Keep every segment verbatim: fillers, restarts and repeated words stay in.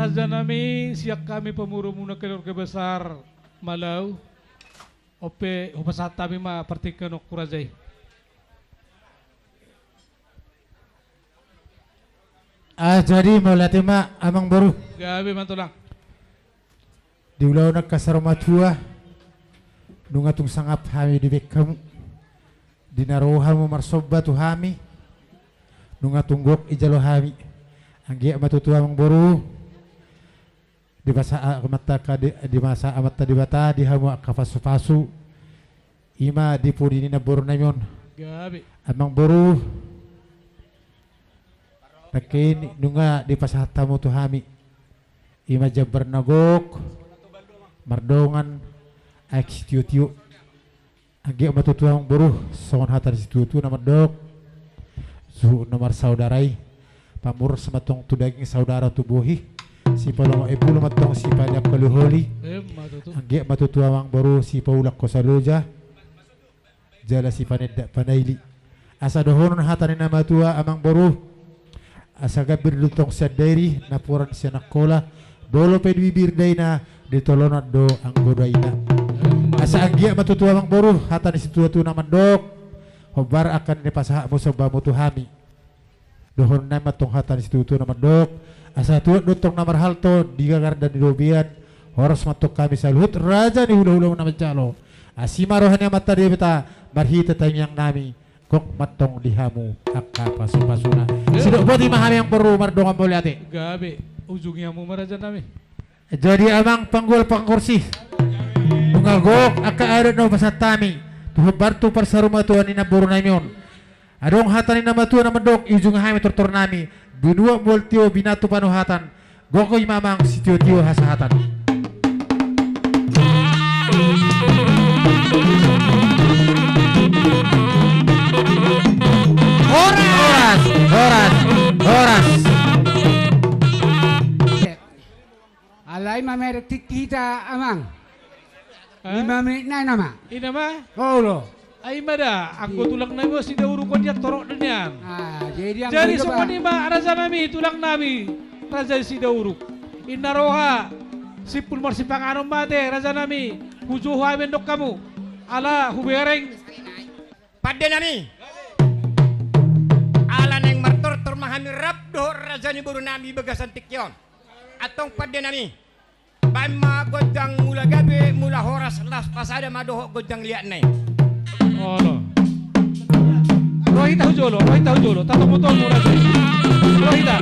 Raja nami, sian hami pamoruonmuna keluarga besar Malau. On pe hupasahat hami ma partingkian on tu raja i. Ah, jadi mauliate ma amang boru. Gabe ma tulang. Di ulaon angka saur matua, nunga tung sangap hami dibaen hamu. Di na ro hamu marsomba tu hami, nunga tung gok dijalo hami. Anggiat ma tutu amang boru. Di masa amanta ka di, di masa amanta Debata di hamu angka pasupasu. I ma di pudi ni namboru nami on. Gabe. Amang boru. Nangkin nunga dipasahat hamu tu hami. I ma jambar na gok. Mardongan. Aek sitiotio. Anggiat ma tutu amang boru, songon hata ni situatua na mandok. Suhut na marsaudara i. Pamoruon ma tong tu daging saudara tu bohi. Sipalomo epulu ma tong sipaliangkon holiholi. Emma tutu. Anggiat ma tutu amang boru, sipaulak hosa loja. Jala sipanendak panaili. Asa dohonon hata ni na matua amang boru. Asa gambir do tong sian dairi, napuran sian angkola, molo pe di bibir daina, di tolonan do anggo daina. Asa anggiat ma tutu amang boru, hata ni situatua na mandok, hombar angka na nipasahatmu sombamu tu hami. Dohonon nami ma tong hata ni situatua na mandok, asa tuat do tong na marhalto, di gagar dan di robean, horas ma tong hami saluhut, raja ni hulahula na manjalo. Asi ma roha ni amanta Debata, marhite tangiang nami, gok ma tong di hamu angka pasupasuna. Sidok boti ma hami amang boru mardongan mauliate. Gabe, ujungi hamu ma raja nami. Jadi amang panggual pangkorsi. Nunga gok angka adat na hupasahat hami. Tu hombar tu parsaurmatuaon ni namboru nami on. Adong hata ni na matua na mandok, ujungi hami tortor nami. Binuat mual tio binatu panuhatan. Gok i ma amang sitiotio hasahatan. Horas! Horas! Horas! Horas! Alai mamereng tingki hita amang. Hah? Lima menit nai nama. Ina ma? Olo. Ai ma da, anggo tulang nami on Sidauruk on dia torop do nian. Ah, jadi anggo jadi songon i ma raja nami, tulang nami, raja Sidauruk. Inna roha, simpul marsipanganon ma ate, raja nami, hujou hami mandok hamu. Ala hubereng. Pande nami. Ala naeng martortor ma hami rap dohot raja ni boru nami bagasan tingki on. Antong pande nami. Baen ma gondang mula gabe, mula horas, las pasada ma dohot gondang liatna i. Olo. Ro hita hujolo, ro hita hujolo, tatomutomu raja i. Ro hita.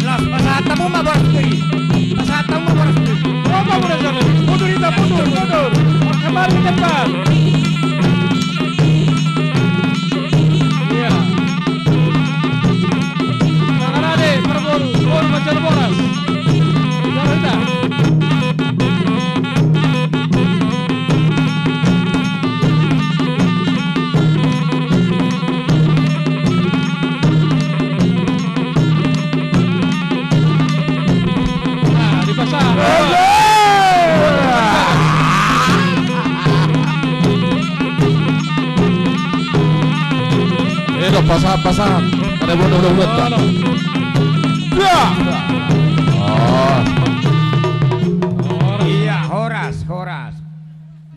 Las, pasahat hamu ma boras pir i. Pasahat hamu ma boras pir i. Mundur hita, mundur, mundur. Kembali ke depan. Iya. Mangarade, parboru, boru manjalo boras. Jalo hita. Nah, dipasahat. Eda pasahat, pasahat. Ada bodoh, bodoh, bodoh. Olo. Ya. Oh. Iya, horas, horas.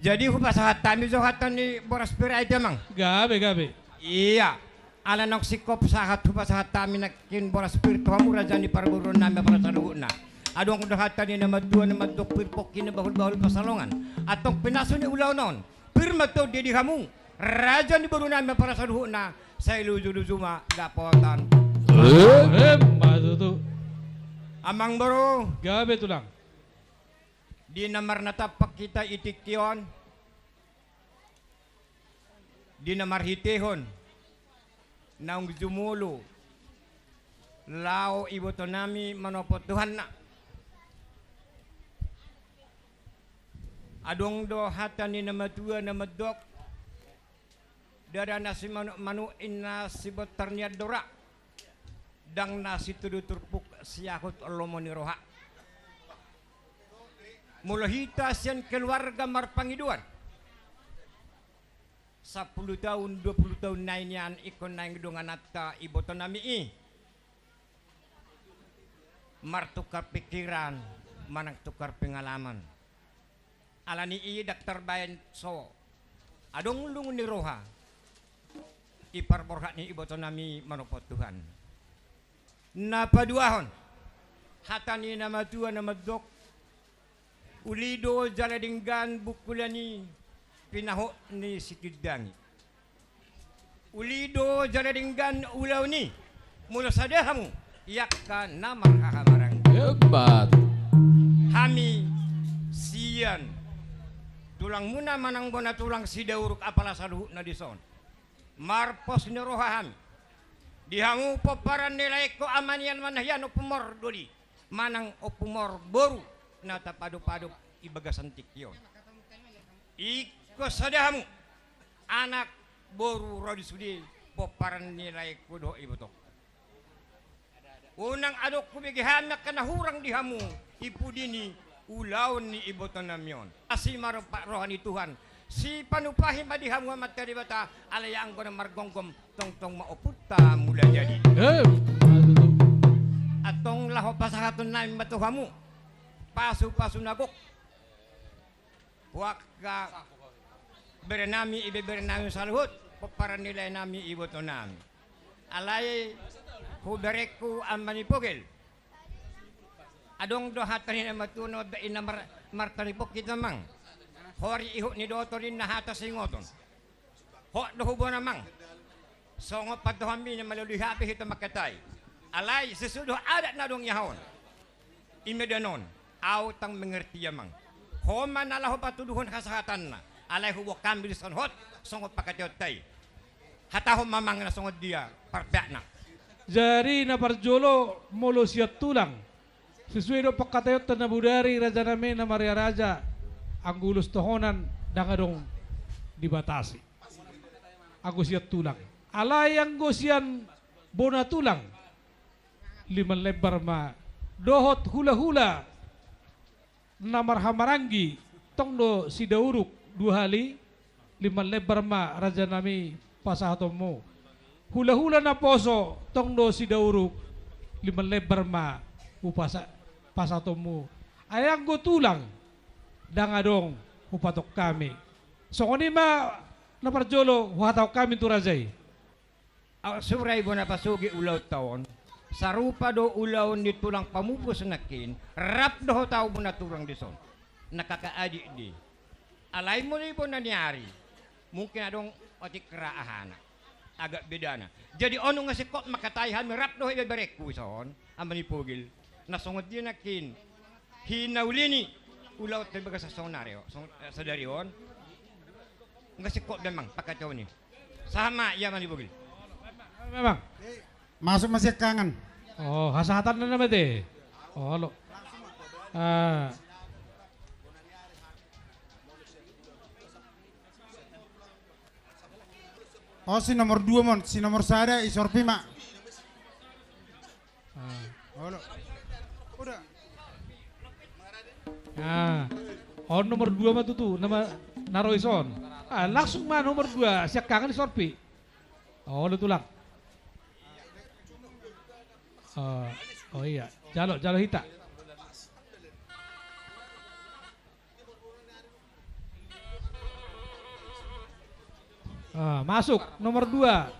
Jadi hupasahat hami jo hata ni boras pir i ate amang. Gabe, gabe. Iya. Ala naung singkop sahat hupasahat hami nangkin boras pir tu hamu raja ni parboruon nami apala saluhutna. Adong do hata ni na matua na mandok pir pongki na bahulbahul pansalongan. Antong pinasu ni ulaon on. Pir ma tong dia di hamu. Raja ni boru nami apala saluhutna. Sai luju-luju ma dapotan. Eh? Emma tutu. Amang boru. Gabe tulang. Di na marnatampak hita i tingki on, di na marhitehon naung jumolo laho ibotonami manopot Tuhanna, adong do hata ni na matua na mandok: Dada na simanuk-manuk, inna sibontar ni andora, ndang na situdu turpuk siahut lomo ni roha. Molo hita sian keluarga marpangidoan, sampulu taon, dua pulu taon nai nian ingkon naeng dongananta ibotonami i martukar pikiran manang tukar pengalaman. Alani i ndang tarbaen so adong lungun ni roha i parborhat ni ibotonami manopot Tuhan. Na paduahon, hata ni na matua na mandok: Uli do jala denggan bungkulan i pinahot ni Sitindangi. Uli do jala denggan ulaon i molo sada hamu i angka na marhahamaranggi. Hebat. Hami sian tulangmuna manang bona tulang Sidauruk apala saluhutna dison, marpos ni roha hami di hamu pomparan ni laengku, ama nian manang hian, Ompu Mor Doli manang Ompu Mor Boru na tapadopadop i bagasan tingki on. Ingkon sada hamu anak, boru, ro di sude pomparan ni laengku dohot ibotongku. Unang adong hubege hami angka na hurang di hamu i pudi ni ulaon ni ibotonami on. Asi ma rompak roha ni Tuhan, sipanupahi ma di hamu Amanta Debata, alai anggo na margomgom tongtong ma ompunta Mulajadi. Eh, antong laho pasahatonnami ma tu hamu pasupasu na gok tu angka berenami, ibeberenami saluhut, pomparan ni laenami, ibotonami. Alai huberenku, ama ni Pogel, adong do hata ni na matua na mandok: Inna mar-, martalipon hita, Amang, hori ihut ni dohot ninna hata singoton. Hot do hubona, Amang, songon pandohanmi na malului hape hita mangkatai. Alai sesuai dohot adat na adong i, aha on, i ma danon. Au ndang mengerti, Amang. Ho ma na laho patuduhon hasahatanna. Alai huboan hami dison hot songon pangkataionta i. Hatahon ma, Amang, na songon dia parpeakna. Jadi na parjolo, molo sian tulang, sesuai do pangkataionta na bodari, rajanami na maria raja, anggo ulos tohonan ndang adong dibatasi anggo sian tulang. Alai anggo sian bona tulang, lima lembar ma. Dohot hulahula na marhahamaranggi, tong do Sidauruk dua hali, lima lembar ma, rajanami, pasahatonmu. Hulahula naposo, tong do Sidauruk, lima lembar ma hupasa-, pasahatonmu. Ai anggo tulang, ndang adong hupatok hami. Songon i ma na parjolo huhatahon hami tu raja i. Au sura i, bona pasogit ulaonta on, sarupa do ulaon ni tulang pamupus nangkin, rap dohot au bona tulang dison. Na kakak adik do i. Alai molo i bona ni ari, mungkin adong otik ra ahana, agak bedana. Jadi on nunga singkop mangkatai hami rap dohot ibeberenku ison, ama ni Pogel. Na songon dia nangkin hinauli ni ulaonta di bagasan sonari on, song-, eh, sadari on. Nunga singkop be, Amang, pangkataion i. Sahat ma i, ama ni Pogel. Memang. Masuk ma siangkangan. Oh, hasahatanna nama te. Olo. Ah. Oh, si nomor dua, mon. Si nomor sada, isorpi ma. Ah. Olo. Udah. Ah. On nomor dua ma tutu, nama na ro ison. Ah, langsung ma nomor dua, siangkangan isorpi. Olo, tulang. Oh, oh iya, jalo, jalo hita. Ah, masuk nomor dua.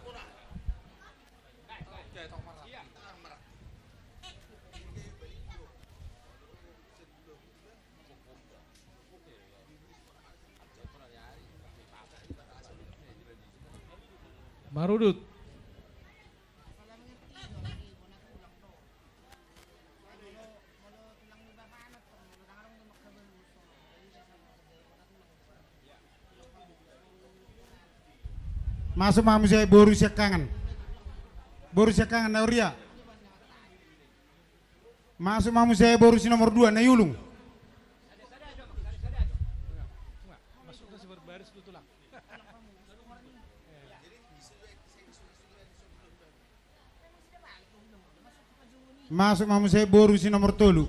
Marudut. Masuk ma muse boru Siangkangan. Boru Siangkangan, na huria. Masuk ma muse boru si nomor dua, Naiulung. Masuk ma muse boru si nomor tolu.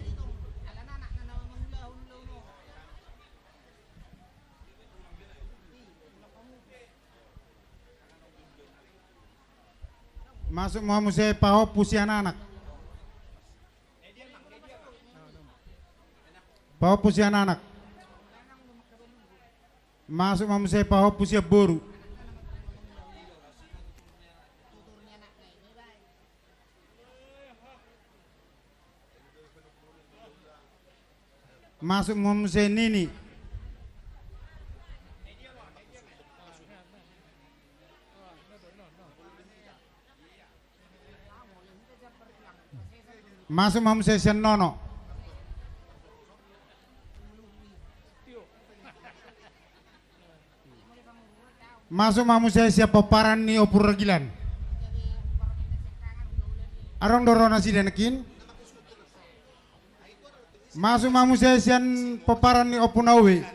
Masuk ma muse pahompu sian anak. Pahompu sian anak. Masuk ma muse pahompu sian boru. Masuk ma muse nini. Masuk ma muse sian nono. Masuk ma muse sian pomparan ni Ompu Ragilan. Adong do ro nasida nangkin. Masuk ma muse sian pomparan ni Ompu Naobe.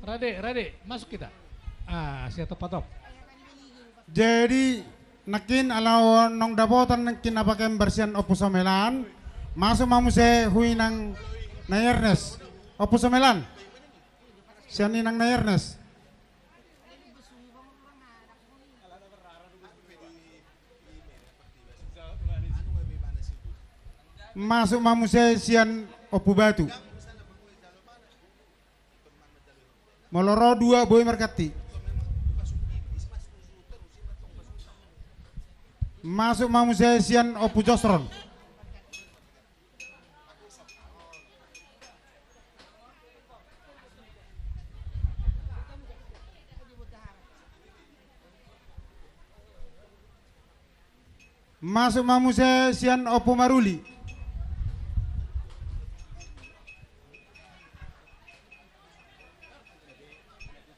Rade, Rade, masuk kita. Ah, siap, top, top. Jadi, nangkin ala naung dapotan nangkin na pakai embar sian Ompu Somelan. Masuk ma muse hu inang Nai Ernest. Ompu Somelan. Sian inang Nai Ernest. Masuk ma muse sian Ompu Batu. Molo ro dua boi marganti. Masuk ma muse sian Ompu Josron. Masuk ma muse sian Ompu Maruli.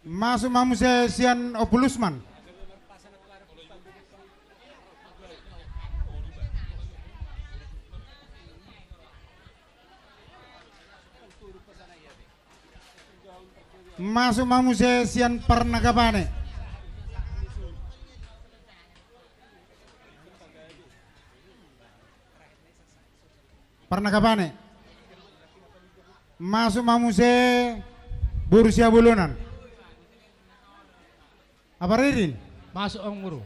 Masuk ma muse sian Ompu Lusman. Masuk ma muse sian Parnagapane. Parnagapane. Masuk ma muse boru Siabolonan. Apa Ririn? Masuk, Amang Boru.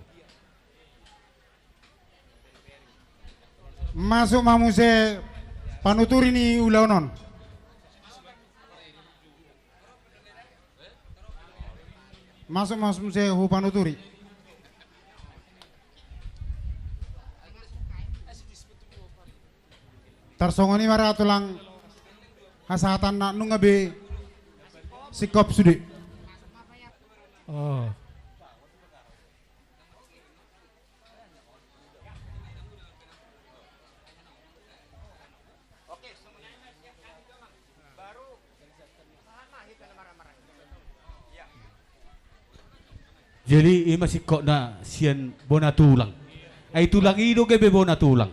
Masuk ma muse panuturi ni ulaon on. Masuk ma muse hu panuturi. Tarsongon i ma ra tulang hasahatanna, nunga be singkop sude. Oh. Jadi i ma singkopna sian bona tulang. Ai tulang i do gabe bona tulang.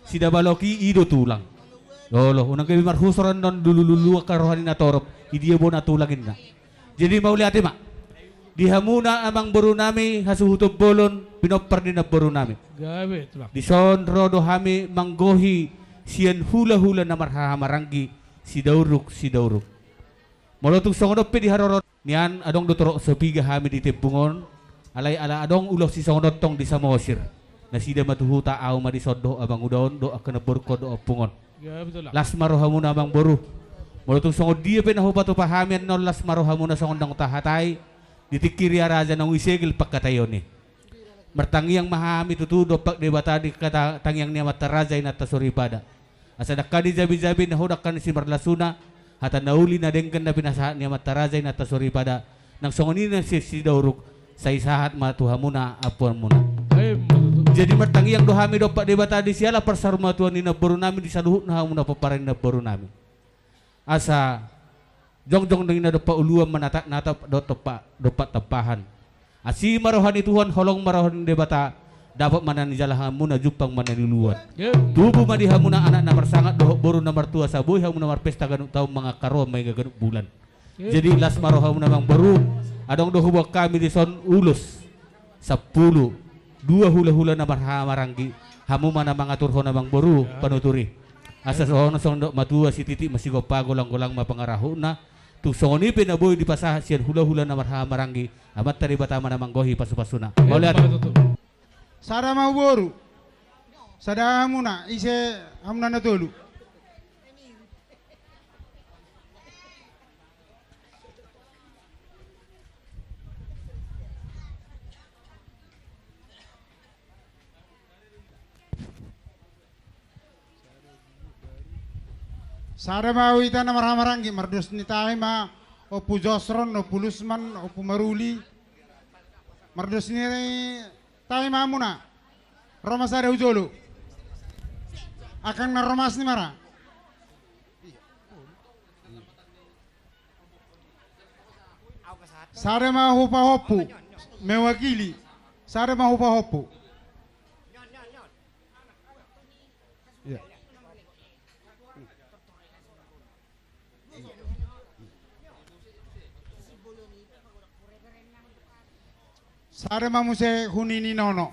Sidabalok i, i do tulang. Olo, unang gabe marhusor annon lulululu angka roha ni natorop. I dia bona tulang inna. Jadi mauliate ma di hamuna amang boru nami hasuhuton bolon pinompar ni namboru nami. Gabe tulang. Dison ro do hami manggohi sian hulahula na marhahamaranggi Sidauruk, Sidauruk. Molo tung songon on pe di haroro nian adong do torop so piga hami di tembung on, alai ala adong ulaon sisongon on tong di Samosir. Nasida ma tu huta, ahu ma dison dohot amang uda on dohot angka namborungkon dohot ompung on. Las ma rohamuna amang boru. Molo tung songon dia pe na hupatupa hami annon, las ma rohamuna songon naung tahatai di tingki i, raja naung disegel pangkataion i. Martangiang ma hami tutu dompak Debata di hata tangiang ni amanta raja inanta soripada. Asa dangka ni jabijabi na hudangka ni simarlasuna, hata na uli na denggan na pinasahat ni amanta raja inanta soripada, nang songon i nang sian Sidauruk, sai sahat ma tu hamuna ampuanmuna. Jadi martangiang do hami dompak Debata di siala parsarumatuan ni namboru nami di saluhutna hamuna pomparan ni namboru nami. Asa Jongjong ninna dompak uluan, manatap-natap dohot tompa-, dompak tampahan. Asi ma roha ni Tuhan, holong ma roha ni Debata, dapot ma na nijalo hamuna, jumpang ma na niluluan. Tubu ma di hamuna anak na marsangap dohot boru na martua, sai boi hamuna marpesta ganup taon, mangalap roha ma i ganup bulan. Jadi las ma rohamuna, amangboru. Adong do huboan hami dison ulos sampulu, dua hulahula na marhahamaranggi. Hamu ma na mangaturhon, amangboru, panuturi. Asa songon na songon dok matua, sititik ma sigompa, golanggolang ma pangarahutna. Tung songon i pe na boi dipasahat sian hulahula na marhahamaranggi, Amanta Debata ma na manggohi pasupasuna. Mauliate. Sada ma huboru. Sada hamuna, ise hamuna na tolu. Sada ma hita na marhahamaranggi, mardos ni tahi ma Ompu Josron, Ompu Lusman, Ompu Maruli. Mardos ni tahi ma hamuna. Ro ma sada hujolo. Angkang na romas ni mara. Sada ma hupahompu, mewakili. Sada ma hupahompu. Iya. Sada ma muse hu nini nono,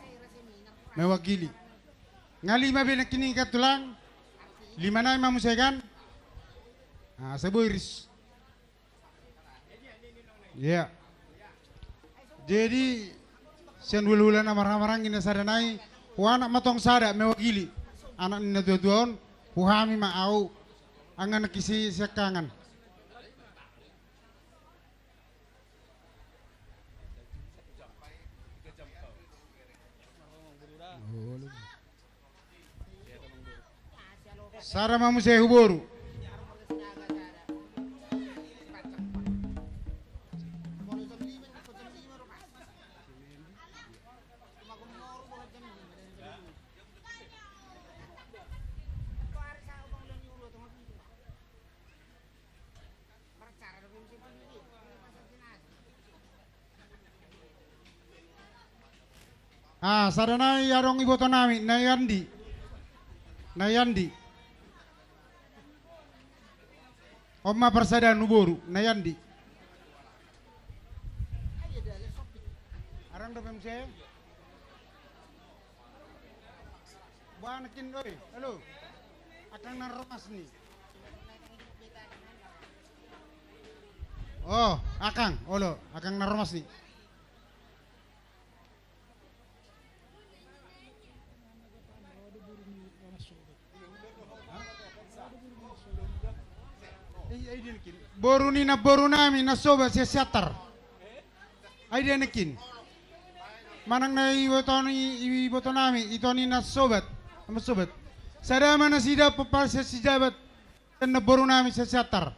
mewakili. Nga lima be nangkin i kan, tulang? Lima nai ma muse kan? Ah, sai boi ris. Iya. Jadi sian hulahula na marhahamaranggi na sada nai, huanak ma tong sada mewakili anak ni na tuatua on, hu hami ma au, angka na kisi siangkangan. Sada ma muse huboru. Ah, sada nai adong iboto nami, Nayandi. Nayandi. On ma parsadaan huboru, Nayandi. Adong dope muse? Boha nangkin, oi, halo. Angkang na romas ni. Oh, angkang, olo, angkang na romas ni. Boru ni namboru nami na sobat sian Siantar. Ai dia nangkin. Manang na iboto ni, iboto nami, ito ni na sobat. Ama sobat. Sada ma nasida pompar sian Sijabat. Sian namboru nami sian Siantar.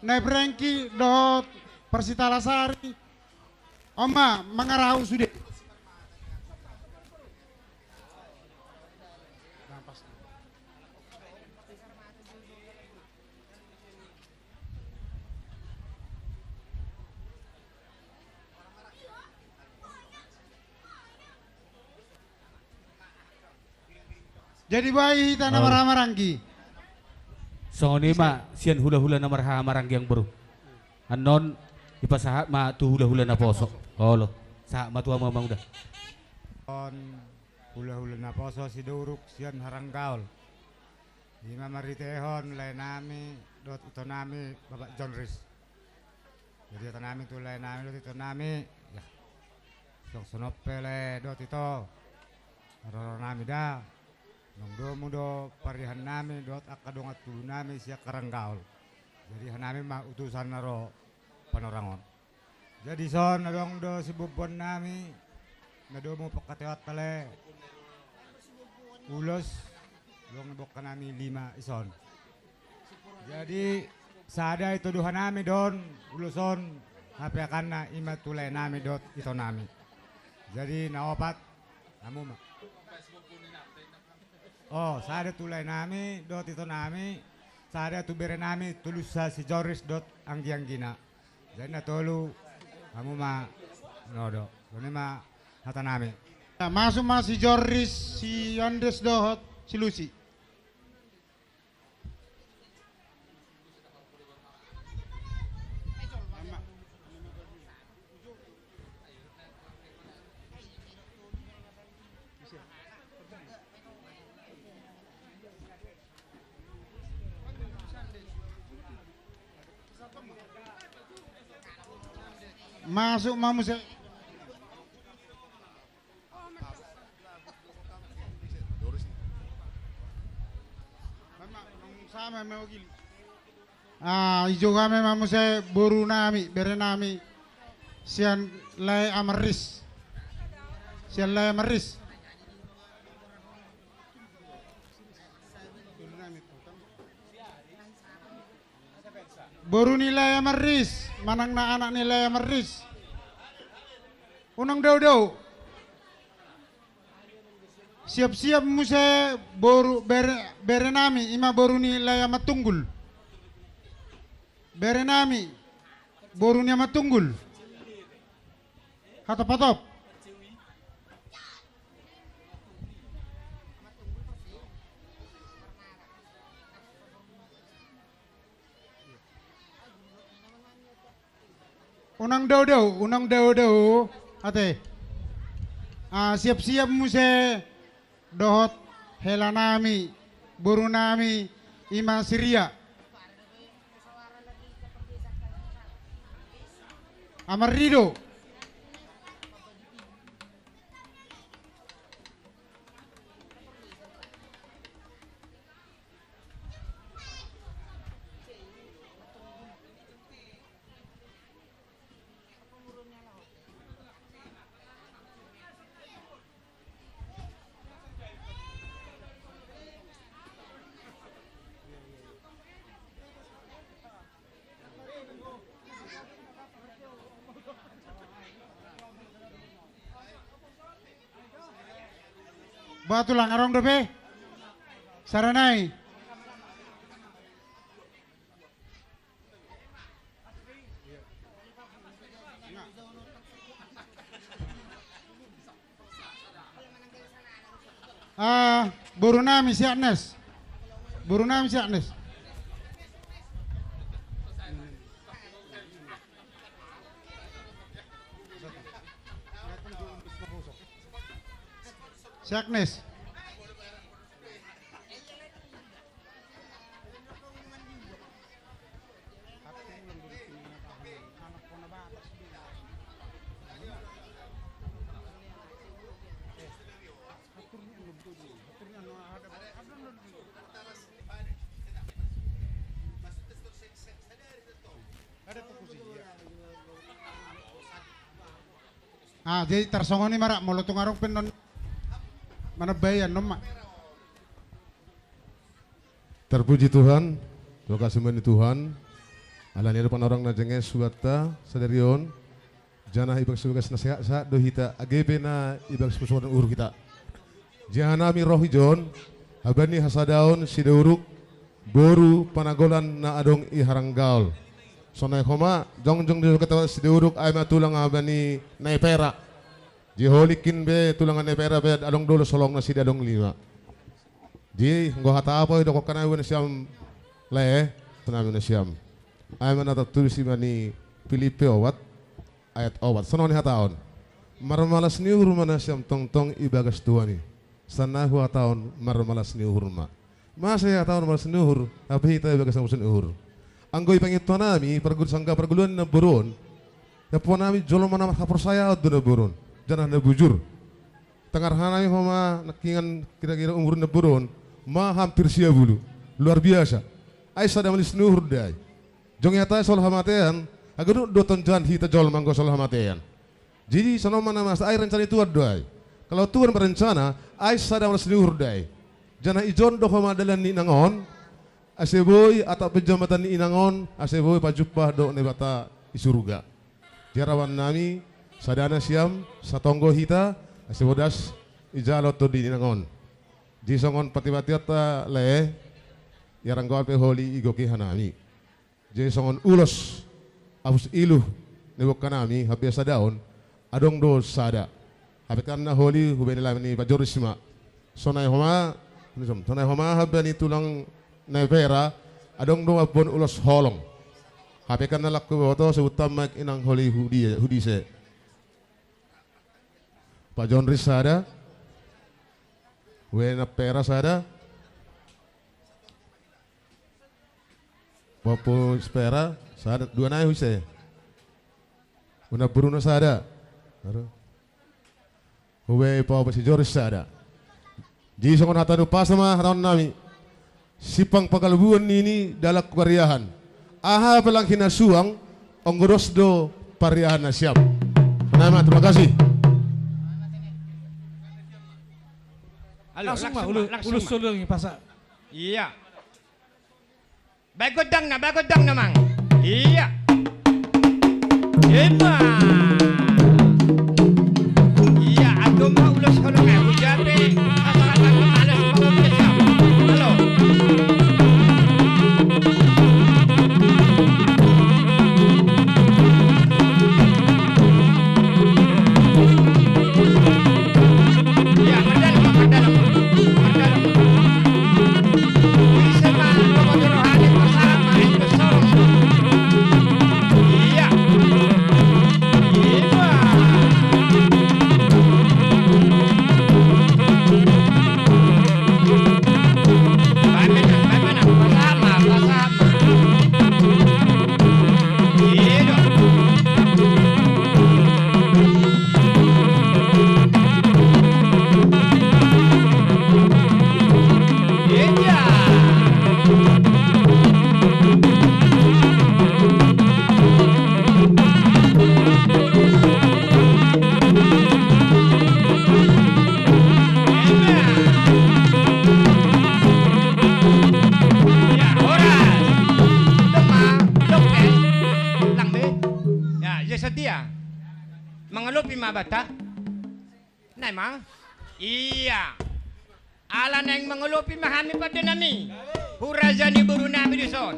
Nai Prengki dohot Parsitalasari. On ma mangarahut sude. Jadi boha i hita na marhahamaranggi. Songon i ma sian hulahula na marhahamaranggi, amangboru. Annon dipasahat ma tu hulahula naposo. Olo. Sahat ma tu hamu, amang uda. On hulahula naposo Sidauruk sian Haranggaol. I ma marhitehon lae nami dohot ito nami Bapak Jonris. Jadi hata nami tu lae nami dohot ito nami, ya. Songon on pe lae dohot ito, haroro nami da, naung domu do parian nami dohot angka dongan tubu nami sian Haranggaol. Jadi hanami ma utusan na ro panorang on. Jadi dison adong do sibuonbuon nami na domu pangkataion ta lae. Ulos, adong boan nami lima dison. Jadi sada i tu doha nami do on, ulos on, hape angka na i ma tu lae nami dohot ito nami. Jadi na opat, hamu ma. Oh, sada tu lae nami dohot ito nami, Sada tu berenami, Tulusa, si Joris dohot anggianggina. Jadi na tolu, hamu ma nodo. Songon i ma hatanami. Masuk ma si Joris, si Andres dohot si Lusi. Masuk ma muse. Ah, ijo hami ma muse borunami, berenami, sian lae Amarris. Sian lae Amarris. Boru ni lae Amarris, manang na anak ni lae Amarris. Unang dao-dao. Siap-siap muse boru bere-, berenami, ima boru ni lae Amantunggul. Berenami, boru ni Amantunggul. Hatop-hatop. Unang dao-dao, unang dao-dao. Ate. Ah, siap-siap muse dohot helanami, borunami, ima si Ria. Amarrido. Ba tulang, adong dope? Saranai. Ah, borunami si Agnes. Borunami si Agnes. Si Agnes. Ah, jadi tarsongon i ma ra, molo tung adong pe annon manambai annon ma. Terpuji Tuhan, terima kasih ma di Tuhan. Alani i do panorang na jenges hubanta sadari on. Janah ibagas, ibagas na sehat-sehat do hita, age pe na ibagas persoalan uhur hita. Jaha nami ro ijon, haba ni hasadaon Sidauruk, boru Panagolan na adong i Haranggaol. Sonai homa, jongjong di kota Sidauruk, ai ma tulang haba ni Naepera. Di holingkin be tulang Naepera be adong dua, solong nasida adong lima. Di, anggo hata apa i dokon hami nasiam lae, songon i ma nasiam. Ai ma na tartulis i ma ni Pilipi opat, ayat opat. Songon i hataon. Marmalas ni uhur ma nasiam tongtong ibagas Tuhan i. Songon i hataon marmalas ni uhur ma. Masa i hataon marmalas ni uhur, hape hita ibagas na marmalas ni uhur. Anggo i pangidoan nami, pargul-, sangga pargulon na boru on. Ia pola nami jolma na marhaporsayaon do na boru on. Janah na bujur. Tangar hanami homa nangkiningan kira-kira umur ni na boru on ma hampir sia pulu. Luar biasa. Ai sada malas ni uhur do ai. Jongjong hata soal hamatean, age dung do tonjon hita jolma anggo soal hamatean. Jadi songon ma na masa ai rencana ni Tuhan do ai. Kalau Tuhan berencana, ai sada malas ni uhur do ai. Janah ijon do homa dalan ni inang on, ase boi atap pe jambatan ni inang on, ase boi pajumpang dohot Naibata i surga. Di harapan nami, sada nasiam, satonggo hita, ase boi das, ijalo tondi ni inang on. Di songon pati-pati ata lae, Ia ranggo pe holi i goki hanami. Jadi songon ulos apus iluh ni bongkanami, hape sada on, adong do sada. Hape kan na holi hubani lami ni Pak Joris ma. Sonai homa, sonai homa hape ni tulang na pera, adong do mamboan ulos holong. Hape kan na laku boto sebutan ma inang holi hudi, hudi se. Pak Joris sada. Hubani na pera sada. Papu Spera sada, dua nai huse. Una buruna sada. Aduh. Hube papu si Joris sada. Di songon hata ni umpasa ma hata on nami. Simpang Panggalbuan nini dalan pariahan. Aha pe lang hinasuang, onggo dos do pariahan na siap. Nama, terima kasih. Halo, langsung ma, langsung ma, ulu, langsung ulu ma. Solo yang pasa. Iya. Baen gondangna, baen gondangna, Mang. Iya. Ima. Iya, adong ma ulos holong, eh, hujape. Asal adong ma ulos holong, eh, siap. Halo. Iya, mardalan, Mang, mardalan. Mardalan. Ia, setia. Mangalopi ma banta. Nai ma. Ia. Ala naeng mangalopi ma hami pandenami. Huraja ni borunami dison.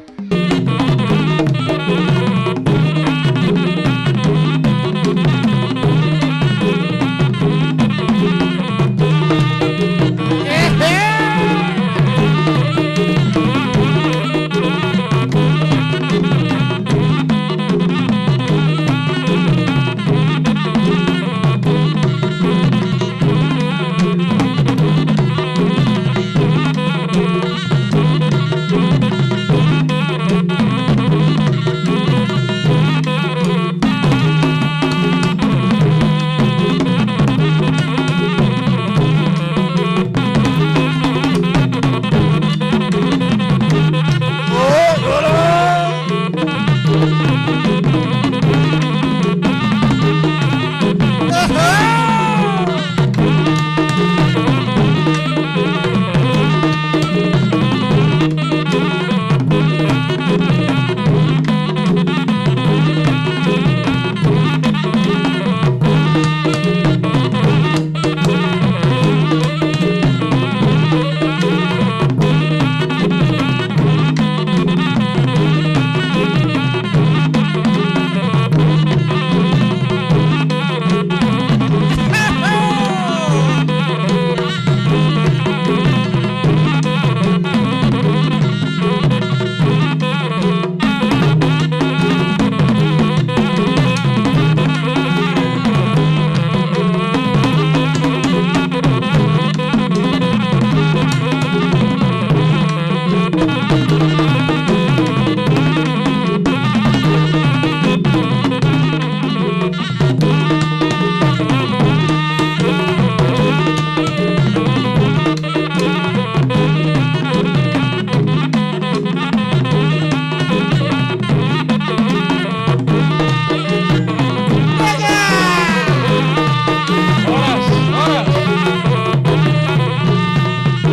Horas, horas.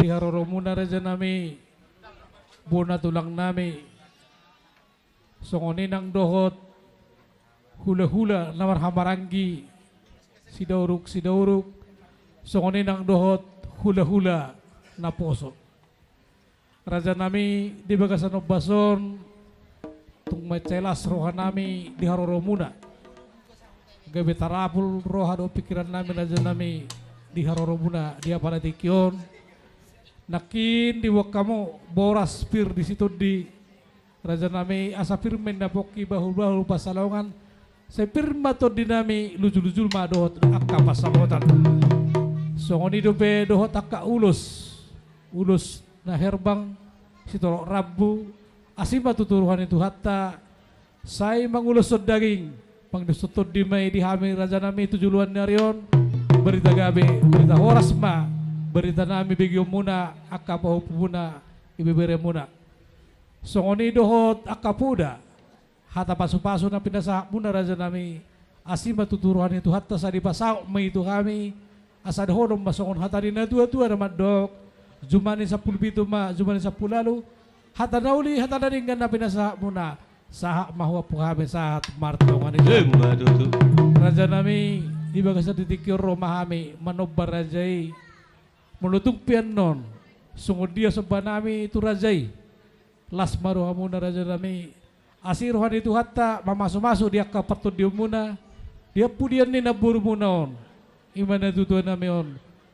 Di haroromuna rajanami, bona tulangnami. Songon i nang dohot hulahula na marhahamaranggi, sidauruk-sidauruk, songon i nang dohot hulahula naposo. Rajanami, di bagasan ombas on, tung mansai las rohanami di haroromuna. Gabe tarapul roha dohot pingkirannami, rajanami, di haroromuna di apala tingki on. Nangkin diboan hamu boras pir di si Tondi, rajanami, asa pir ma inna pongki, bahulbahul pansalongan, sai pir ma tondinami, lujuluju ma dohot angka pansamotan. Songon i dope dohot angka ulos, ulos na herbang, sitorop rambu, asi ma tutu roha ni Tuhanta, sai manguloshon daging, manguloshon tondi ma i di hami, rajanami, tu joloan ni ari on. Barita gabe, barita horas ma baritanami, begeonmuna, angka pahompumuna, ibeberemuna. Songon i dohot angka poda, hata pasupasu na pinasahatmuna, rajanami, asi ma tutu roha ni Tuhanta, sai dipasaut ma i tu hami, asa dohonon ma songon hata ni natuatua na mandok: Jumani sampulu pitu ma jumani sampulu ualu, hata na uli, hata na denggan na pinasahatmuna, sahat ma huampu hami sahat martonga ni. Emma tutu. Rajanami, di bagasan tingki on ro ma hami manomba raja i. Molo tung pe annon songon dia sombanami tu raja i, las ma rohamuna, rajanami, asi roha ni Tuhanta mamasumasu di angka partondionmuna, di ampudian ni namborumuna on, i ma natuatuanami on,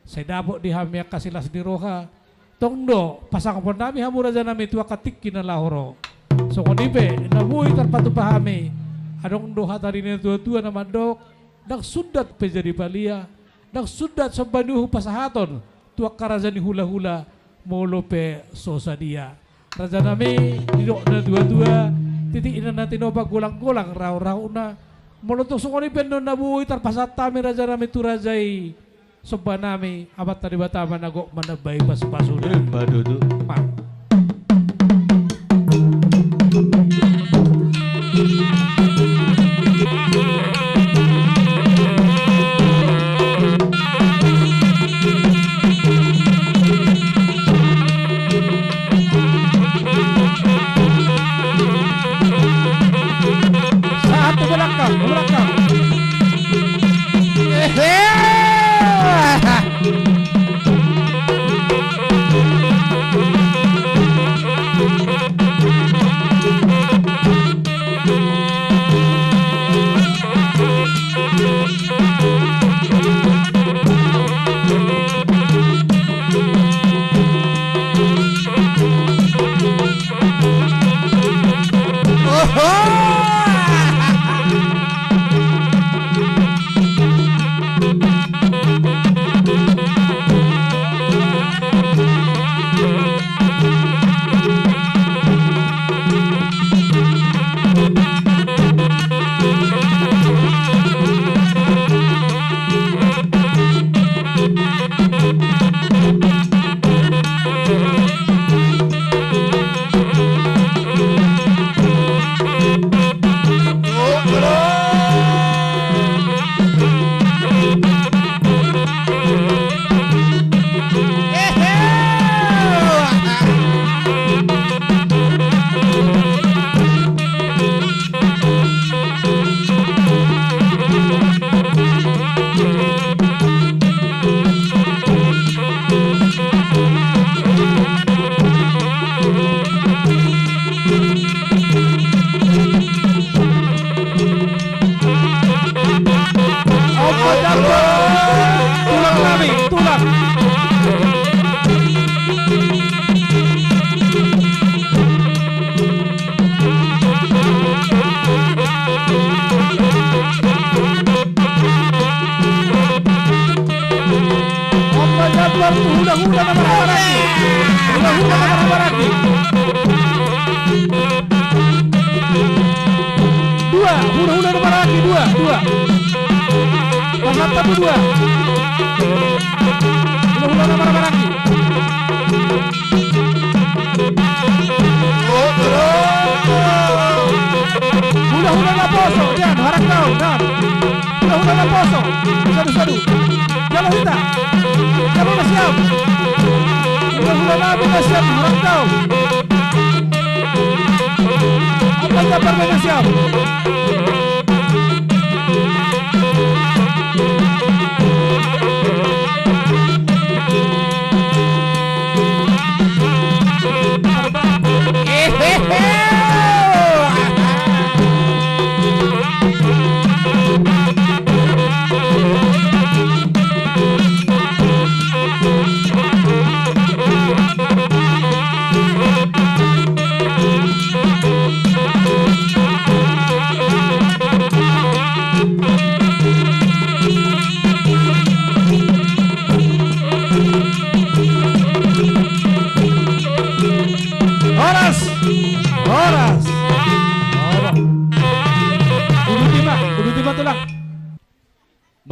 sai dapot di hami angka silas ni roha. Tong do pasangaponnami hamu, rajanami, tu angka tingki na laho ro. Songon i pe na boi tarpatupa hami, adong do hata ni natuatua na mandok: Ndang sundat pe jadi palia, ndang sundat somba ni uhum pasahaton tu angka raja ni hulahula, molo pe so sadia. Rajanami, didok natuatua: Titik na tinopa golanggolang rahorahona. Molo tung songon i pe annon na boi tarpasahat hami, rajanami, tu raja i, sombanami, Amanta Debata ma na gok manambai pasupasuna. Emma tutu. Ma. Satu belakang, belakang. Ehe. Tulang nami, tulang. Opa, jadwal tu hulahula na marhahamaranggi. Hulahula na marhahamaranggi. Dua, hulahula na marhahamaranggi, dua, dua. Pasahat tu dua. Hulahula na marhahamaranggi. Hulahula naposo, Jan, haranggaon, Jan. Hulahula naposo, sadu, sadu. Jalo hita. Jalo nasiam. Hulahula nami nasiam, haranggaon. Apa jambar nasiam?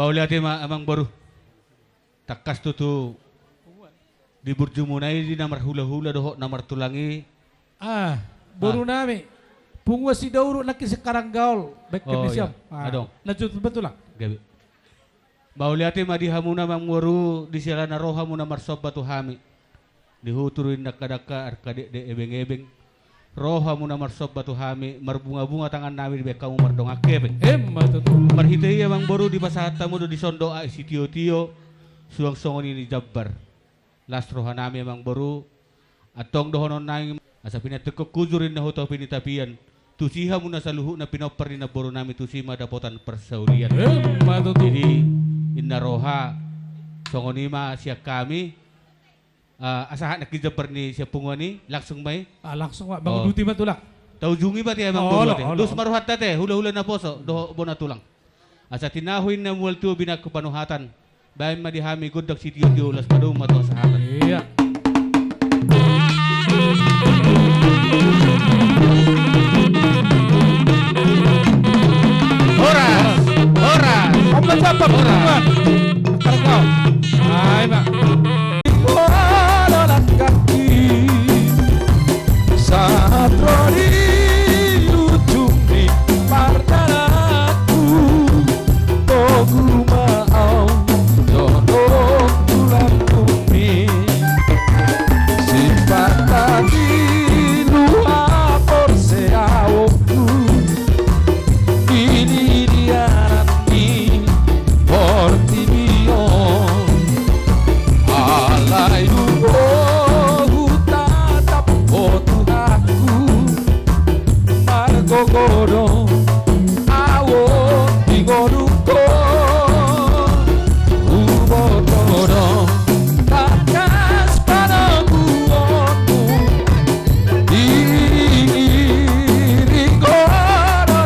Mauliate ma amang boru. Tangkas tutu di burjumuna i di na marhulahula dohot na martulang i. Ah, boru nami. Punguan Sidauruk nangkin sian Karanggaol. Baik. Oh, kami iya. Siap. Ah, adong. Lanjut betul lah. Gabe. Mauliate ma di hamuna amang boru di siala na ro hamuna marsomba tu hami. Di hutu do i, dangka-dangka, arka dekdek, ebeng-ebeng. Ro hamuna marsomba tu hami, marbunga-bunga tangan nami dibahen hamu mardongan hepeng. Emma tutu. Marhite i amang boru dipasahat hamu do dison dohot sitio-tio, suang songon i ni jambar. Las roha nami amang boru, antong dohonon nami, asa pinantikhon hujur inna hu topi ni tapian, tusi hamu na saluhutna pinompar ni namboru nami, tusi ma dapotan parsaulian. Emma tutu. Jadi, inna roha, songon i ma sian hami. Ah, asa hak nangkin jambar ni sian punguan i, langsung ma i. Ah, langsung ma, manguduti ma tulang. Taujungi ma te amang boru ate. Olo, olo. Dos ma rohanta te, hula-hula naposo dohot bona tulang. Asa tinahu inna mual tu binangku panuhatan. Bahen ma di hami gondang sitio-tio, laos padomu ma tu hasahatan. Iya. Horas, horas. Apa siapa? Horas. Ai ma. Sahat ro di ujung ni pardalananku, togu ma au jonok tulang bumi. Sipata di luat porseaonku, i di anak ni portibi on. Alai dung hutatap ho Tuhanku, margogo do au di ngolungku. Huboto do tangkas pananguonmu, diiringi do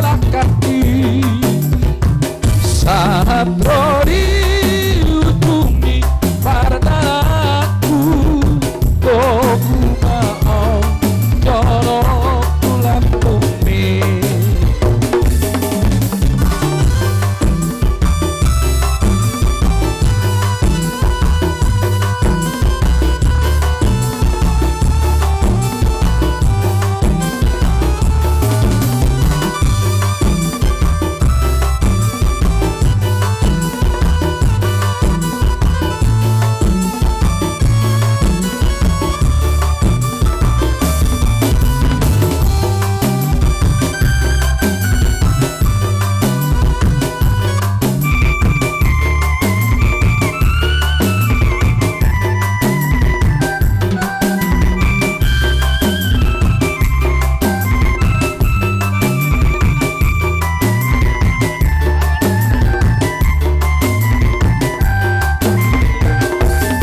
langkangki. Sahat ro di ujung ni pardalananku, togu ma au jonok tulang bumi.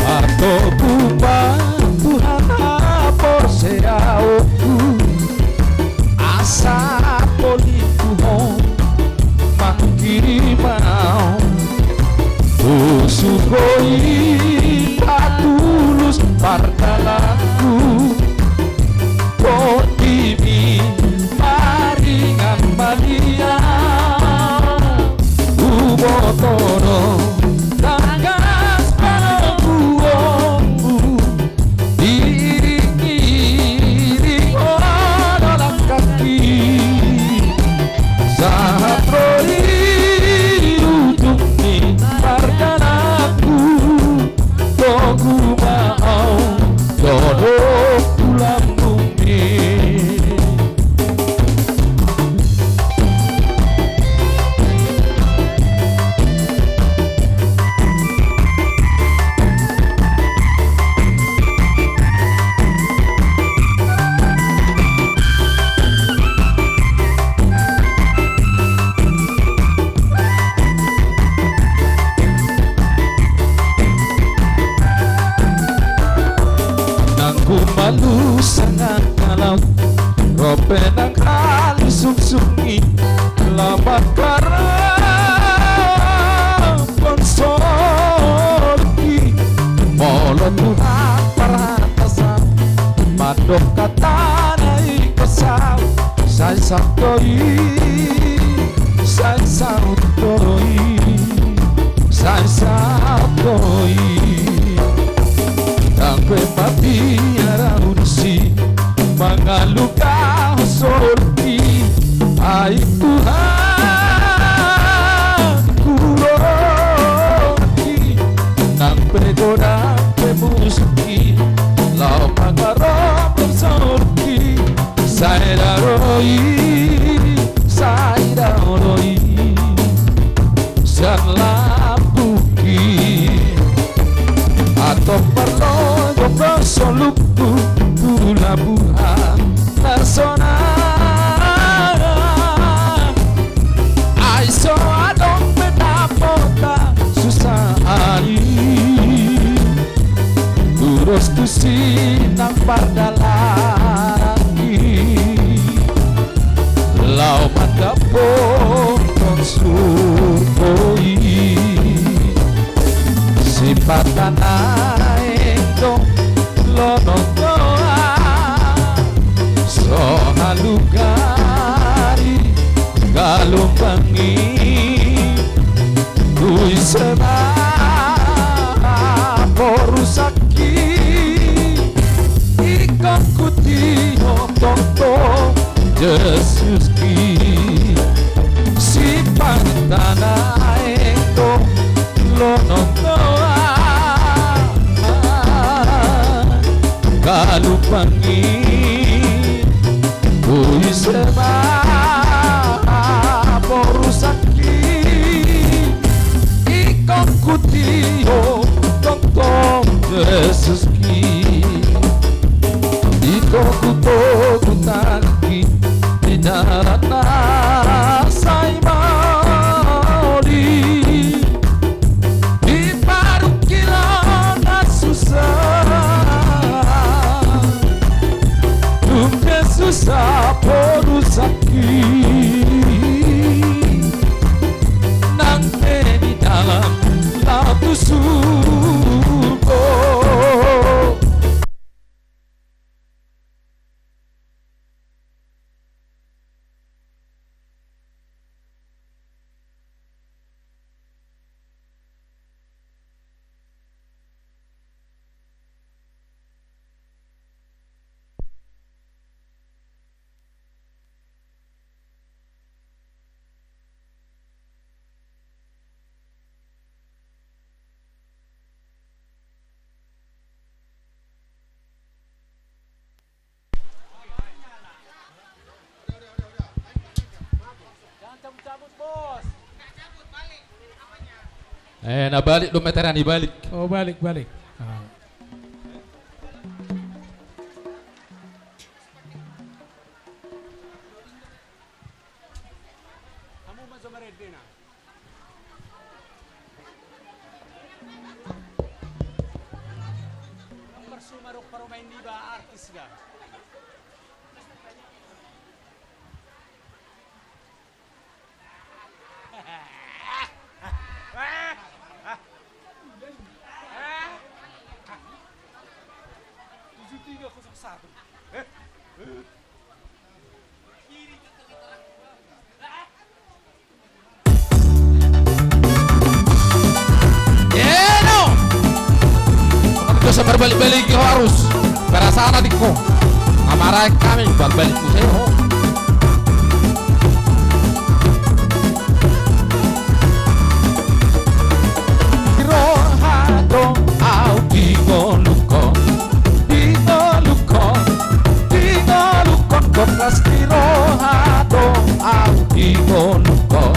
Martogu ma Tuhan haporseaonku, asa polingku ho mangkirim au. Husungkun i patulus pardalananku, portibi maringan ma di au. Huboto do tangkas pananguonmu, diiringi do langkangki. Sahat ro di ujung ni pardalananku, togu ma au jonok tulang bumi. Nang humalus angka laut, ro pe nang halusungsung i, laho mangkarap on sorgi. Molo Tuhan parhata saut, mandok hatana ingkon saut, sai saut do i, sai saut do i. Sai sahat do i. Ndang pe mabiar ahu disi, mangalluhon soluki. Ai Tuhan, hurohaki, nang pe godang pe musuhi, laho mangaromromhon soluki. Sai dao do i, sai dao do i, sian lambungki. Antong marlogo ma soluku tu labuhan na sonang. Ai so adong pe dapotan susa i, ulos tusi nang pardalanan i, laho mandapothon surgo i. Sipata naeng do lonon do ahu, so halugari galombang i. Tu ise ma borusangki, ingkon hutio tongtong Jesuski. Sipata naeng do lonon do ahu, galombang i. Tu ise ma borusangki, ingkon hutio tongtong Jesuski. Di togutogu tangki, di dalan na sai maol i, di parungkilon na susa, tung pe susa borusangki, nang pe di dalan laho tu surgo. Eh, na balik do meteran i, balik. Oh, balik, balik. Ah. Hamu ma jo marende na. Nomor suma do parumaen niba artis da. Tujuh tiga kosong satu. Eno. Dosa marbalik-balik harus. Perasaan adikku. Amarae kami marbalik tu seho. Roha do au di ngolungkon. Di ngolungkon, di ngolungkon, tongtong di roha do au di ngolungkon,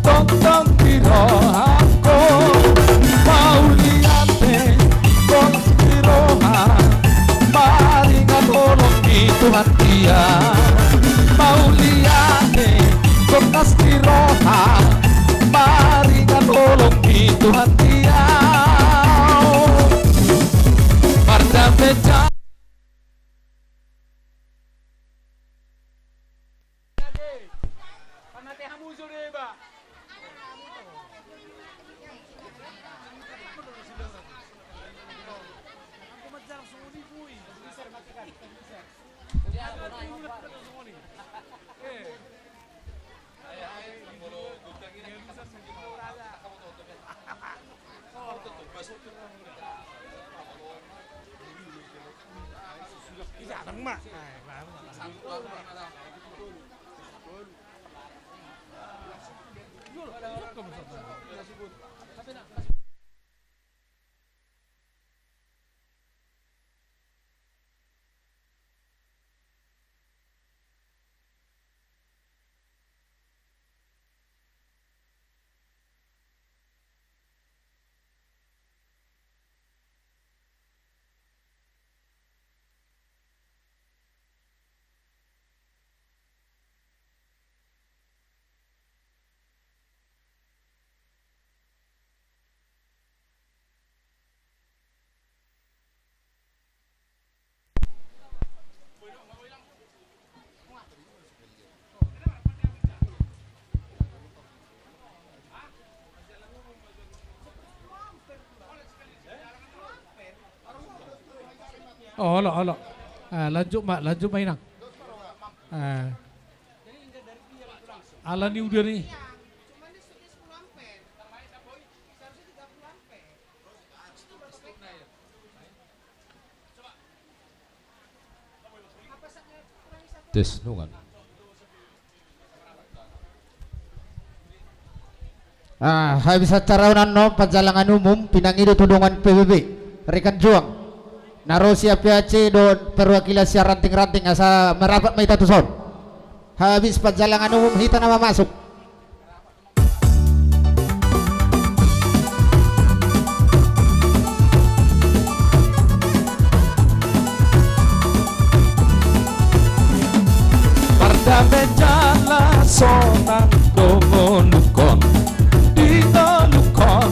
tongtong di rohangkon. Mauliate tongtong di roha, maringan holong ni Tuhan dia. Mauliate tongtong di roha, maringan holong ni Tuhan dia. Mardame ja. Olo, olo. Ah, lanjut ma, lanjut ma, Inang. Ah. Ala ni uda ni. Tes nungan. Ah, habis acara on annon, panjalangan umum, pinangido tu dongan P B B, rekan juang na ro sian P A C dohot perwakilan sian ranting-ranting, asa merapat ma hita tuson. Habis panjalangan umum, hita na mamasuk. Pardame jala sonang do ngolungkon, di ngolungkon,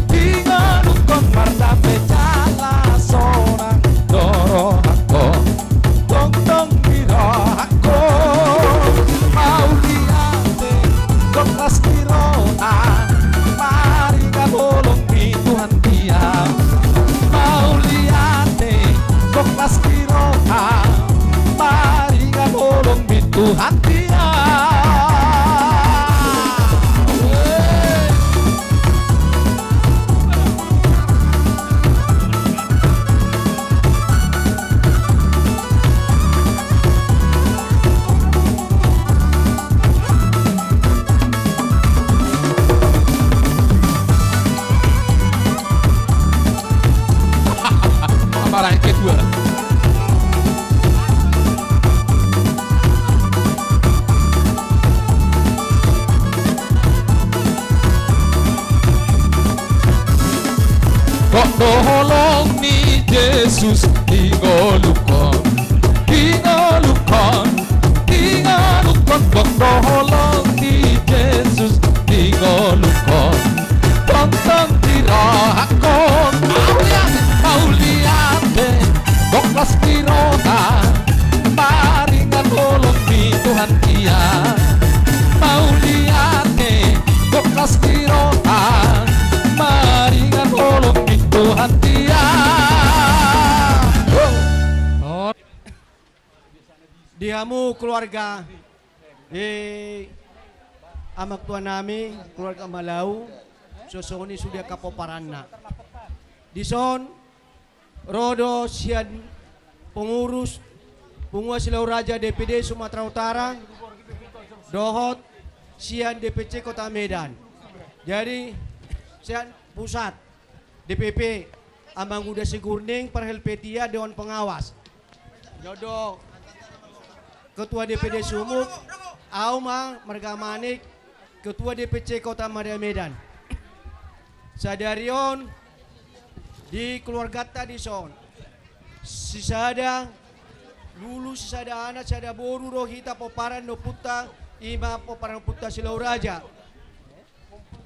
di ngolungkon, pardame jala sonang do rohangkon. Tongtong di rohangkon, mauliate, gok las ni roha, maringan holong ni Tuhan dia. Mauliate, gok las ni roha, maringan holong ni Tuhan dia. Apa lagi kedua? Gok do holong ni Jesus di ngolungkon, di ngolungkon, di ngolungkon, gok do holong ni Jesus di ngolungkon. Tongtong di rohangkon, mauliate, mauliate, gok las ni roha, maringan holong ni Tuhan dia. Mauliate, gok las ni roha, maringan holong ni Tuhan dia. Di hamu keluarga, eh, amang tua nami, keluarga Malau, songon i sude angka pomparanna. Dison, ro do sian pengurus Punguan Silau Raja D P D Sumatera Utara, dohot sian D P C Kota Medan. Jadi, sian pusat, D P P, Amang Uda Sigurning, par Helvetia, Dewan Pengawas. Dohot do Ketua D P D Sumut, au ma marga Manik, Ketua D P C Kota Madya Medan. Sadari on di keluarganta dison, sisada lulu, sisada anak, sisada boru do hita pomparan ni ompunta, i ma pomparan ni ompunta Silau Raja.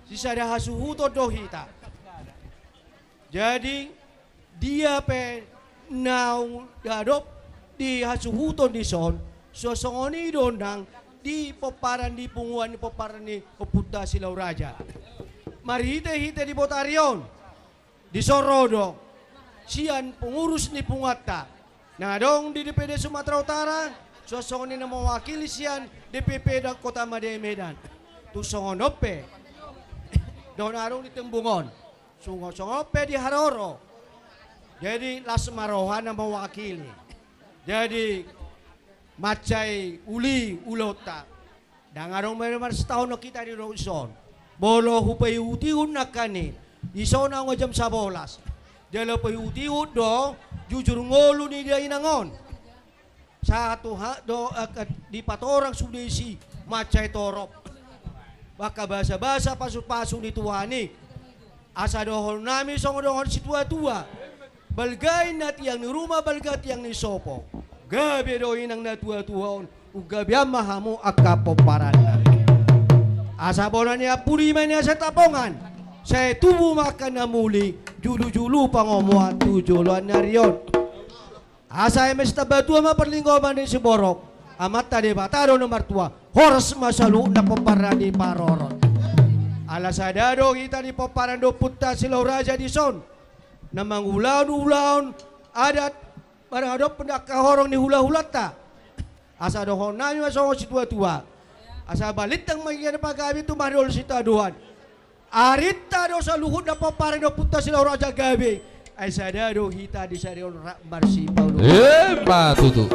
Sisada hasuhuton do hita. Jadi, dia pe naung dapot di hasuhuton dison, so songon i do nang di pomparan ni punguan ni pomparan ni ompunta Silau Raja. Marhite-hite di botari on, dison ro do sian pengurus ni punguanta na adong di D P D Sumatera Utara, so songon i na mewakili sian D P P da Kota Madya Medan. Tung songon on pe, dohot na adong di tembung on. Songon, songon pe di haroro. Jadi, las ma roha na mewakili. Jadi, mansai uli ulaonta. Ndang adong be marsitaonon hita di son. Molo hupaihutihut nangkin i, dison anggo jam sabolas. Jala paihutihut do jujur ngolu ni dainang on. Sahat tu ha do, eh, dipatorang sude disi mansai torop. Angka basabasa pasupasu ni Tuhan i. Asa dohononnami songon dohonon ni situatua: Balga inna tiang ni ruma, balga tiang ni sopo. Gabe do inang na tuatua on, unggabean ma hamu angka pomparanna. Asa bona ni ampuri ma i na sitapongan, sai tubu ma angka na muli, julujulu pangomoan tu joloan ni ari on. Asa eme sitambatua ma parlinggoman ni siborok, Amanta Debata do na martua, horas ma saluhutna pomparan ni parorot. Ala sada do hita di pomparan ni ompunta Silau Raja dison, na mangulahon ulaon adat, maradophon angka horong ni hulahulanta. Asa dohononnami ma songon situatua: Asa balintang ma ia na pagabe, tumandangkon sitadoan. Arinta do saluhutna pomparan ni ompunta Silau Raja gabe, ai sada do hita di sadari on rap marsipaoloan. Emma tutu.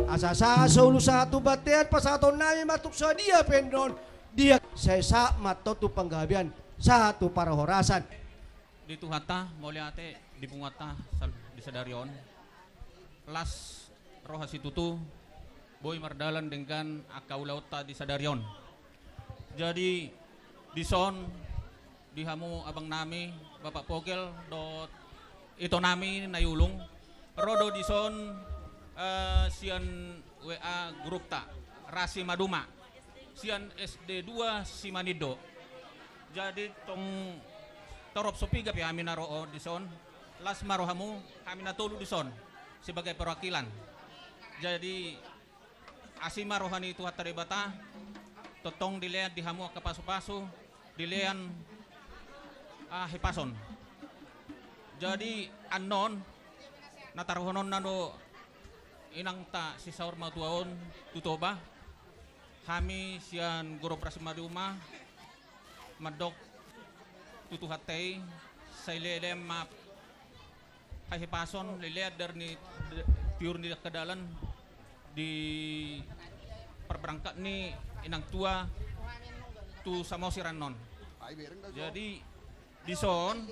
Asa sahat solu sahat tu bontean, pasahatonnami ma tung sadia pe annon, dia sai sahat ma antong tu panggabean, sahat tu parhorasan. Di Tuhanta, mauliate di punguanta sal-, di sadari on. Las roha situtu, boi mardalan denggan angka ulaonta di sadari on. Jadi, dison, di hamu abangnami, Bapak Pogel, dohot itonami na i Ulung, ro do dison, eh, sian W A grupta, Rasi Maduma, sian S D dua Simanindo. Jadi, tong torop so piga pe hami na ro dison, las ma rohamu, hami na tolu dison sebagai perwakilan. Jadi, asi ma roha ni Tuhanta Debata, tongtong dilean di hamu angka pasupasu, dilean, ah, hipason. Jadi, annon, na taruhononna do inangta sisaur matua on tu Toba, hami sian grup Rasi Maduma, mandok tu Tuhanta i, sai leleng ma hahipason, leleng dari ni d-, tiur ni dangka dalan di parbarangkat ni inang tua tu Samosir annon. Jadi, dison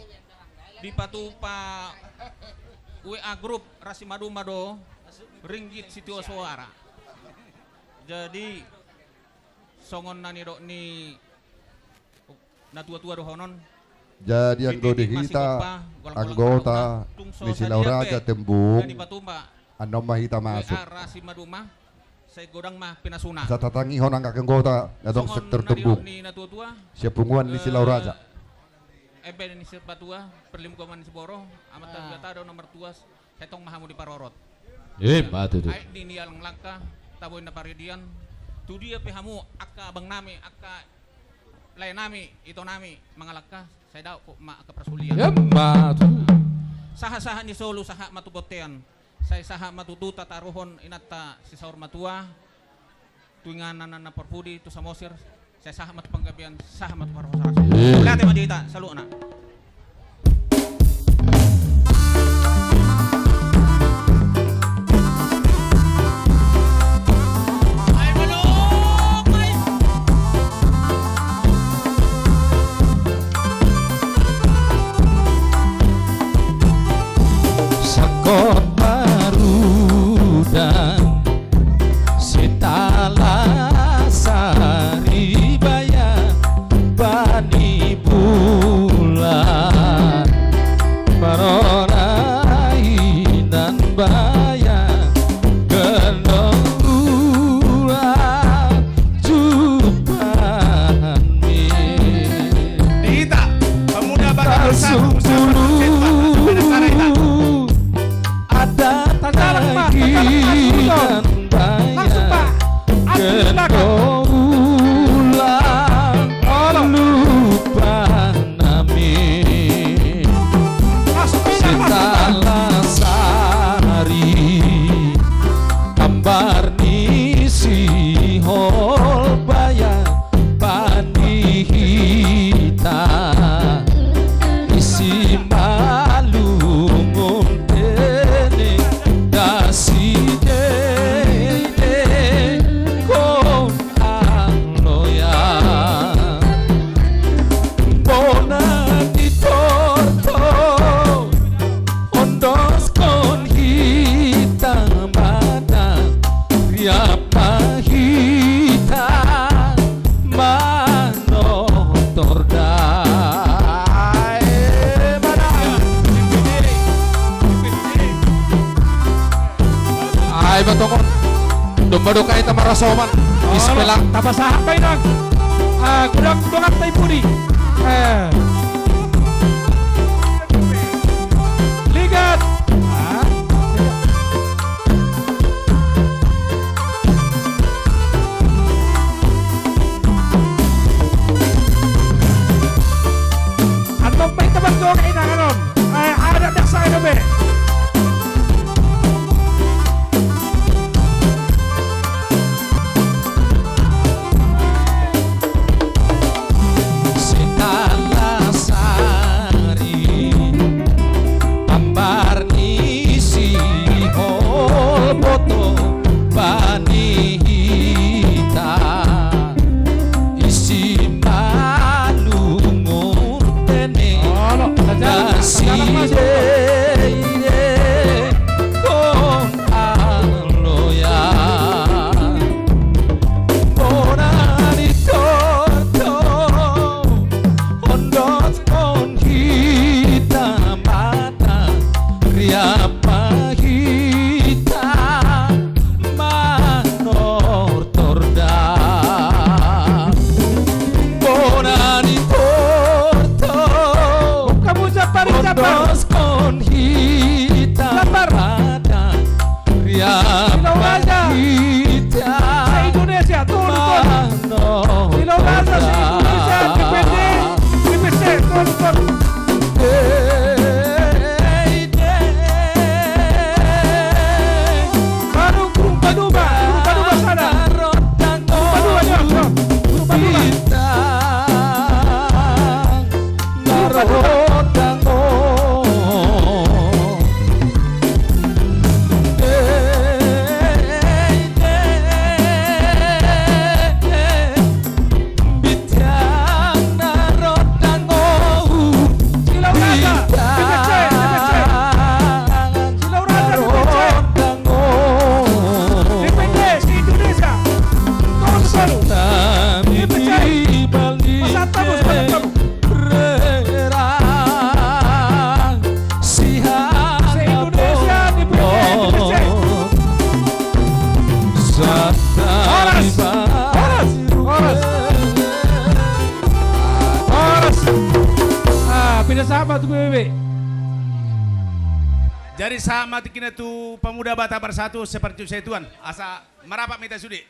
dipatupa W A grup Rasi Maduma do ringgit sitio soara. Jadi, songon na nidok ni na tuatua dohonon. Jadi, anggo di hita anggota ni Silau Raja Tembung, annon ma hita masuk. Rasi Maduma, sai godang ma pinasuna. Asa tatangihon angka anggota na adong sektor Tembung sian punguan ni Silau Raja. Ebe ni sipatua, parlinggoman ni siborok, Amanta Debata do na martua, sai tong ma hamu diparorot. Emma tutu. Aek ni nialang langka, tabo ni na paridian. Tu dia pe hamu, angka abangnami, angka laenami, itonami, mangalangka, sai dapot ma angka parsulian. Emma tutu. Sahat-sahat ni solu, sahat ma tu bontean. Sai sahat ma tutu tataruhon inanta sisaur matua tu inganan na parpudi tu Samosir, sai sahat ma tu panggabean, sahat ma tu parhorasan. Mauliate ma di hita saluhutna. Sangkot marudang, sitala saribaea, bani bulan Tongon. Domma do hita marhasoman. Bismillah. Tapasahat ma inang. Ah, godang donganta i pudi. Eh. Ligat. Ah. Antong pe hita marjoget inang, antong. Eh, adat dakdanak dope. Sitala sari, ambar ni sihol boto bani hita. Isi malungun tene. Olo, sajalan, sajalan, Mas. Naside ide kon aloya. Bona ni tortor, ondoskon hita mata, riap ma hita manortor da. Bona ni tortor. Buka buka pari capar. Ondoskon hita. Capar. Mata. Riap ma hita. Silou Raja. Se-Indonesia, tolu, tolu. Silou Raja, se-Indonesia, D P D, D P C, tolu, tolu. Baru grup Baduba, grup Baduba sana. Grup Baduba, ya, ya. Grup Baduba. Grup Baduba. Silou Raja, D P C, D P C. Silou Raja, D P C. D P C, se-Indonesia. Tolu, tolu. D P C. Pasahat hamu, pasahat hamu. Se-Indonesia, D P C, D P C. Horas, horas, horas. Horas. Ah, pinda sama tu B B B. Jadi sama tingkina tu Pemuda Batak Bersatu seperti saya tuan. Asa marapat ma hita sude.